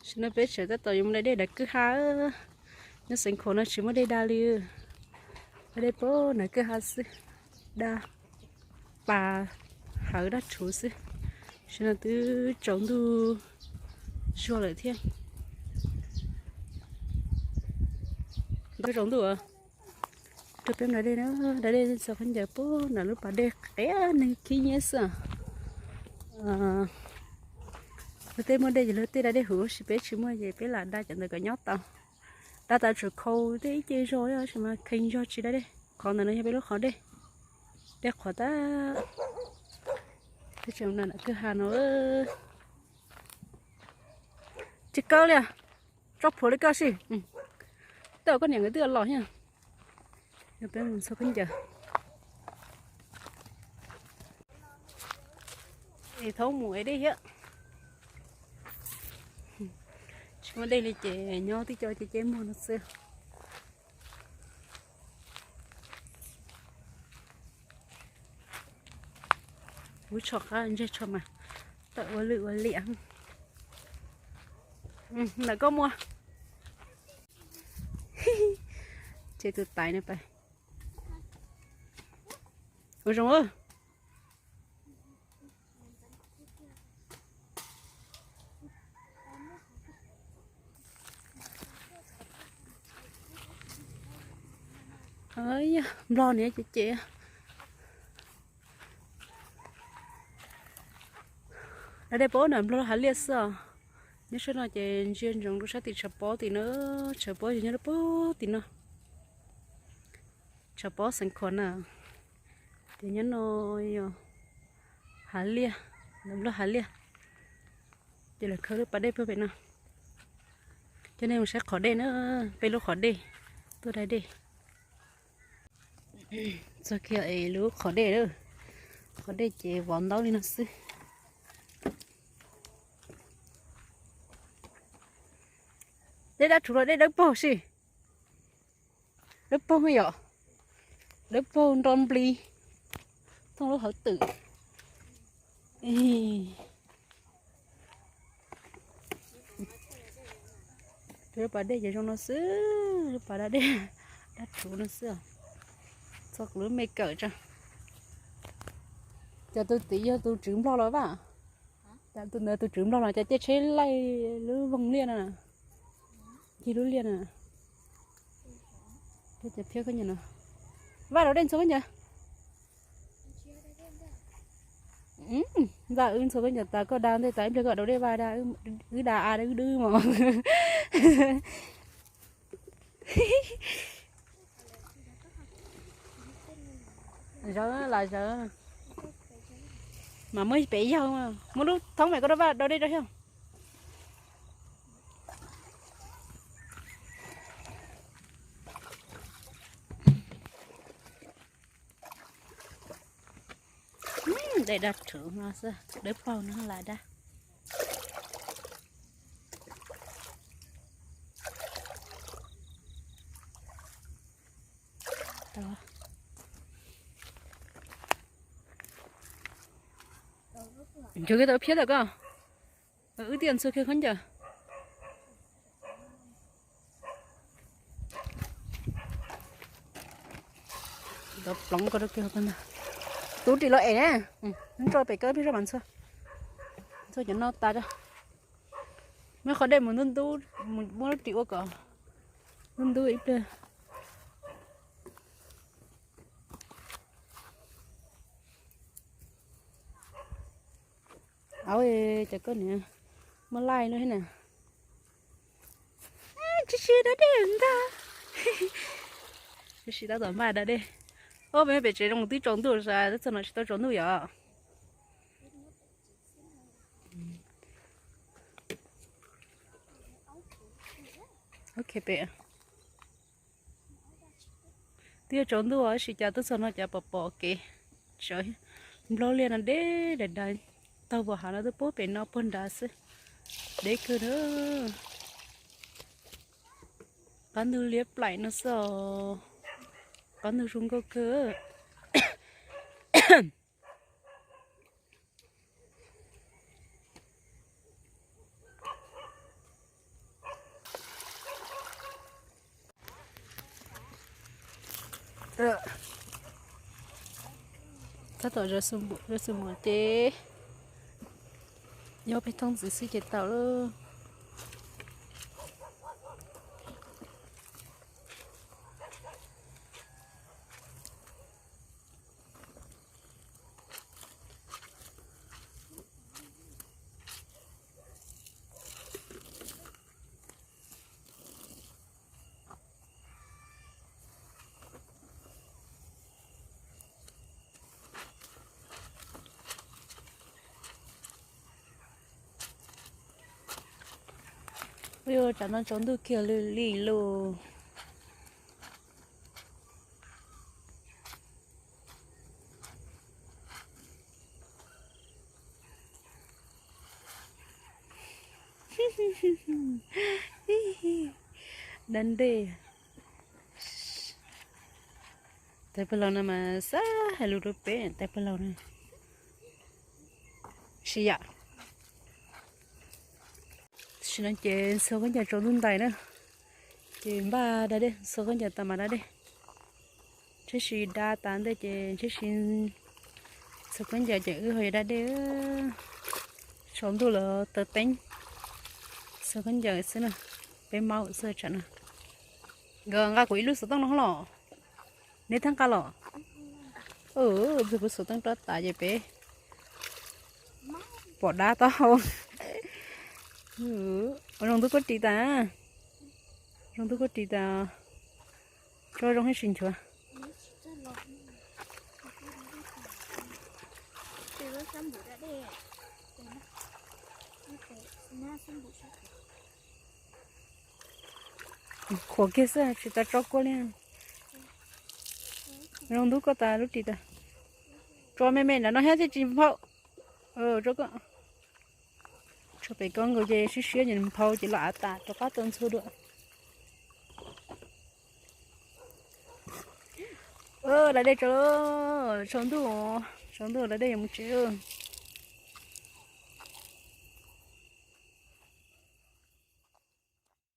Tam sim no peb tseem tab tom yuav mus da dej nram kwj ha. Nyob Xeev Khuam no tsis muaj dej da li. Da dej puag nram kwj ha xwb, da pas hawv dab rhuv xwb. Tam sim no twb tsaus ntuj zuag lawm thiab. Twb tsaus ntuj. Rau peb da dej na, da dej txog khaub ncaws puag nram lub pas dej qias neeg khib nyiab xwb. Luag tej muaj dej ces luag tej da dej huv, tab sis peb tsis muaj ces peb lam da cov ntawd kom nyob tau. Da tas tsuas khau tej ib ce zog, tab sis mas kheej zog tsis da dej. Qhov ntawm no yog peb lub qhov dej, dej qhuav tag. Peb tseem mus da nram kwj ha no. Tsis kaw li, tso plhuav li koj si. Tej zaum koj niam nkawd twb los thiab. Yog peb mus txog khaub ncaws es thaub mus ev dej thiab. Tsis muaj dej li ces nyob tib co ces ceb muag no xwb. Kuv tsho qab ntseg tsho mas tawm ua lwj ua liam. Ntawm koj muaj. Ces tus tais no pais. Ua zoo. Nplog niam ces ces da dej puag nram nplog hav liaj xwb os. Nyob sab no ces ntsia ntsoov rau sab tim tshav pob tim no, tshav pob ces nyob rau puag tim no. Tshav pob Xeev Khuam na, ces nyob no yog hav liaj, nram nplog hav liaj. Ces lawv khawb lub pas dej puag pem no. Coj nej mus saib qhov dej na, peb lub qhov dej, tuaj da dej. Txog kiag es lub qhov dej lawm, qhov dej ces vov ntaub li no xwb. Dej dab tsuv los dej dawb paug si. Dawb paug yom, dawb paug nro nplig, thooj lub hauv twm. Lub pas dej ces zoo no xwb, lub pas dej dab tsuv no xwb. Txog kuv lub me kawm tso. Cas tus tid yog tus tswv nplog los vaj? Cas tus ntawd tus tswv nplog los cas caij tsheb laij lub voog liaj no, ncig lub liaj no. Vaj, rau dej ntxhua khaub ncaws. Ntxa wb ntxhua khaub ncaws tas koj da ntej tas ib pliag koj rau dej vaj da, wb da a wb dwb mos. Zawv las zawv. Mas muab pem yawg, muab lub thoob me koj rau vaj rau dej rau xyoo. Dej dab rhuv no xwb, dawb paug no las dab. Nchug kiag tau phiab tau koj. Wb tias ntxhua kiag khaub ncaws. Tub ris los es na, ntso pem koj ib pliag zoj mas ntxhua. Ntxhua cov no tas. Muab qhov dej mus ntub ntub, muab lub ris ua kom ntub ntub ib pliag. Au, cas koj niam muaj laij lub thiab na. Tsis sib da dej ntag. Tsis sib tab tom npaj da dej. Ob peb pem tsev zoo twb tsaus ntuj, txog no tsis tau tsaus ntuj yom. Ok pem. Twb yuav tsaus ntuj tab sis cas tuaj txog no cas pom pom kev tsawv. Nplog liaj no deb daim dav, taug puag hav no tuaj puag pem no puag nrad xwb. Deb kawg na. Qab ntug liab plaim no xwb os. Qab ntug zoo nkauj kawg. Tab tom zov xus npum ces yog peb thoob ntxiv xwb ces tau lawm. Ua li tsam no tsaus ntuj kiag li lauj. Dab ntej. Tais pawg laus no mas xav hais lus rau peb tais pawg laus no. Sim yam. Tam sim no ces ntxhua khaub ncaws tsaus ntuj ntais na, ces npaj da dej, ntxhua khaub ncaws tas mas da dej. Ntshe sis da tas ntej ces ntshe sis ntxhua khaub ncaws ces wb ho yuav da dej. Tsaus ntuj lawm taws teeb, ntxhua khaub ncaws xwb na, peb maub xwb tsam no. Nkawd nqa kuv ib lub xov tooj no los, neb thiaj nqa los. Ntxhua kuv xov tooj rov tas ces peb pom dab taub hau. Ua zoo ntuj kuj ris tas, zoo ntuj kuj ris tas, tso zoo thiab sis nchuav. Qhuav kiag xwb tsis tau tso kua li. Zoo ntuj kuj tas lub ris tas. Tso me me nram no thiab thiaj tsis nphau. Tso pem koj nkaus ces siab siab ces nphau ces los av tas rov qab tau ntxhua dua. Da dej tso, tsaus ntuj, tsaus ntuj da dej yuav mus tsev.